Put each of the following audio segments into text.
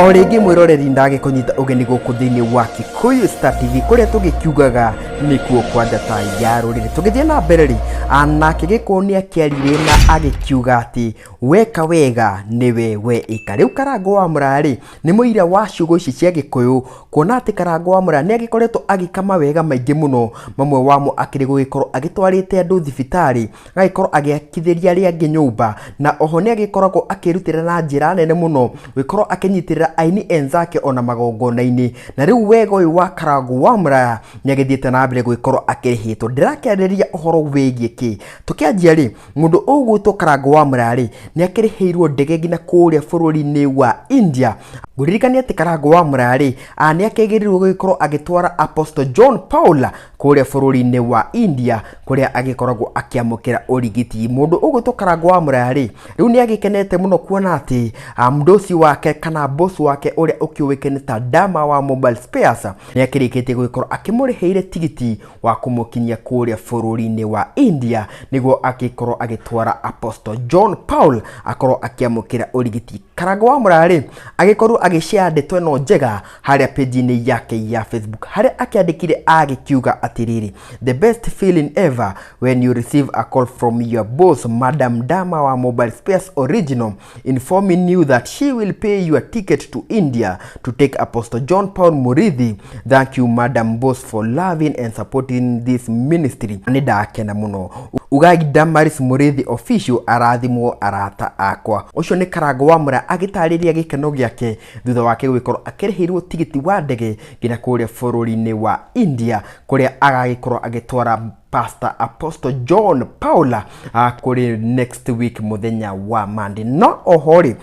O rĩngĩ mwĩroreri, ndagĩkũnyita ũgeni gũkũ thĩinĩ wa Kikuyu Star TV, kũrĩa tũgĩkiugaga nĩkuo kwa njata ya rũrĩrĩ. Tũgĩthiĩ na mbere rĩ, anake Gĩkũyũ nĩ akĩaririe na agĩkiuga atĩ weka wega nĩwe we ĩka. Rĩu Karango wa Mũraya rĩ, nĩ mũira wa ciugo ici cia Gĩkũyũ, kuona atĩ Karango wa Mũraya nĩ agĩkoretwo agĩka mawega maingĩ mũno, mamwe wamo akĩrĩ gũgĩkorwo agĩtwarĩte andũ thibitarĩ, agagĩkorwo agĩakithĩria arĩa angĩ nyũmba, na oho nĩ agĩkoragwo akĩrutĩra na njĩra nene mũno gũgĩkorwo akĩnyitĩrĩra aini enzake ona magongona-inĩ. Na rĩu wega ũyũ wa Karango wa Mũraya nĩ agĩthiĩte na mbere gũgĩkorwo akĩrĩhĩtwo. Ndĩrakĩarĩrĩria ũhoro wĩgiĩ kĩ? Tũkĩanjia rĩ, mũndũ ũgwĩtwo Karango wa Mũraya rĩ, nĩ akĩrĩhĩirwo ndege nginya kũrĩa bũrũri-inĩ wa India. Ngũririkania atĩ Karango wa Mũraya rĩ, nĩ akĩagĩrĩirwo gũgĩkorwo agĩtwara Apostle John Paul kũrĩa bũrũri-inĩ wa India, kũrĩa agĩkoragwo akĩamũkĩra ũrigiti. Mũndũ ũgwĩtwo Karango wa Mũraya rĩ, rĩu nĩ agĩkenete mũno kuona atĩ mũdosi wake kana boss wake ũrĩa ũkĩũĩkaine ta Dama wa Mobile Spares nĩ akĩrĩkĩtie gũgĩkorwo akĩmũrĩhĩire tigiti wa kũmũkinyia kũrĩa bũrũri-inĩ wa India, nĩguo agĩkorwo agĩtwara Apostle John Paul akorwo akĩamũkĩra ũrigiti. Karango wa Mũraya rĩ, agĩkorwo agĩshare ndeto ĩno njega harĩa page-inĩ yake ya Facebook, harĩa akĩandĩkire agĩkiuga atĩrĩrĩ, "The best feeling ever when you receive a call from your boss, Madam Dama wa Mobile Spares Original, informing you that she will pay your ticket to India to take Apostle John Paul Murithi. Thank you, Madam Boss, for loving and supporting this ministry. Nĩ ndakena mũno. Ugai Damaris Murithi Official arathimwo, arata akwa." Ũcio nĩ Karango wa Mũraya agĩtarĩria gĩkeno gĩake thutha wake gũgĩkorwo akĩrĩhĩirwo tigiti wa ndege nginya kũrĩa bũrũri-inĩ wa India, kũrĩa agagĩkorwo agĩtwara Pastor Apostle John Paula kũrĩ next week mũthenya wa Monday. No oho rĩ,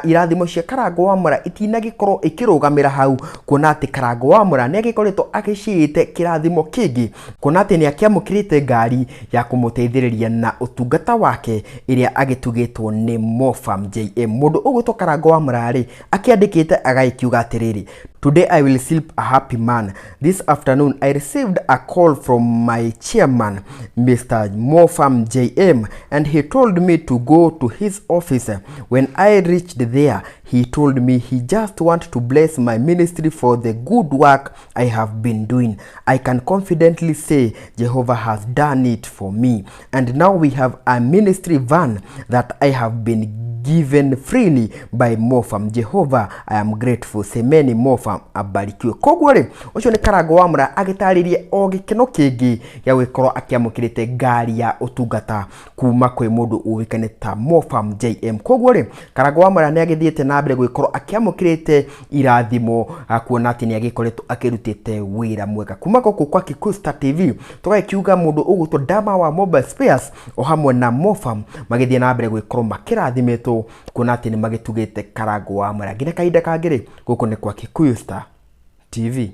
irathimo cia Karango wa Mũraya itinagĩkorwo ikĩrũgamĩra hau, kuona atĩ Karango wa Mũraya nĩ agĩkoretwo agĩciĩte kĩrathimo kĩngĩ, kuona atĩ nĩ akĩamũkĩrĩte ngari ya kũmũteithĩrĩria na ũtungata wake ĩrĩa agĩtugĩtwo nĩ Mofam JM. Mũndũ ũgwĩtwo Karango wa Mũraya rĩ, akĩandĩkĩte agagĩkiuga atĩrĩrĩ, "Today I will sleep a happy man. This afternoon I received a call from my chairman, Mr. Mofam JM, and he told me to go to his office. When I reached there, he told me he just want to bless my ministry for the good work I have been doing. I can confidently say Jehovah has done it for me. And now we have a ministry van that I have been given freely by Mofam. Jehovah, I am grateful. Semeni Mofam abarikiwe." Koguo rĩ, ũcio nĩ Karango wa Mũraya agĩtarĩria o gĩkeno kĩngĩ gĩa gũgĩkorwo akĩamũkĩrĩte ngari ya ũtungata kuma kwĩ mũndũ ũĩkaine ta Mofam JM. Koguo rĩ, Karango wa Mũraya nĩ agĩthiĩte na mbere gũgĩkorwo akĩamũkĩrĩte irathimo, kuona atĩ nĩ agĩkoretwo akĩrutĩte wĩra mwega. Kuma gũkũ kwa Kikuyu Star TV tũgagĩkiuga mũndũ ũgwĩtwo Dama wa Mobile Spares o hamwe na Mofam magĩthiĩ na mbere gũgĩkorwo makĩrathimĩtwo, kuona atĩ nĩ magĩtugĩte Karango wa Mũraya. Nginya kahinda kangĩ rĩ, gũkũ nĩ kwa Kikuyu Star TV.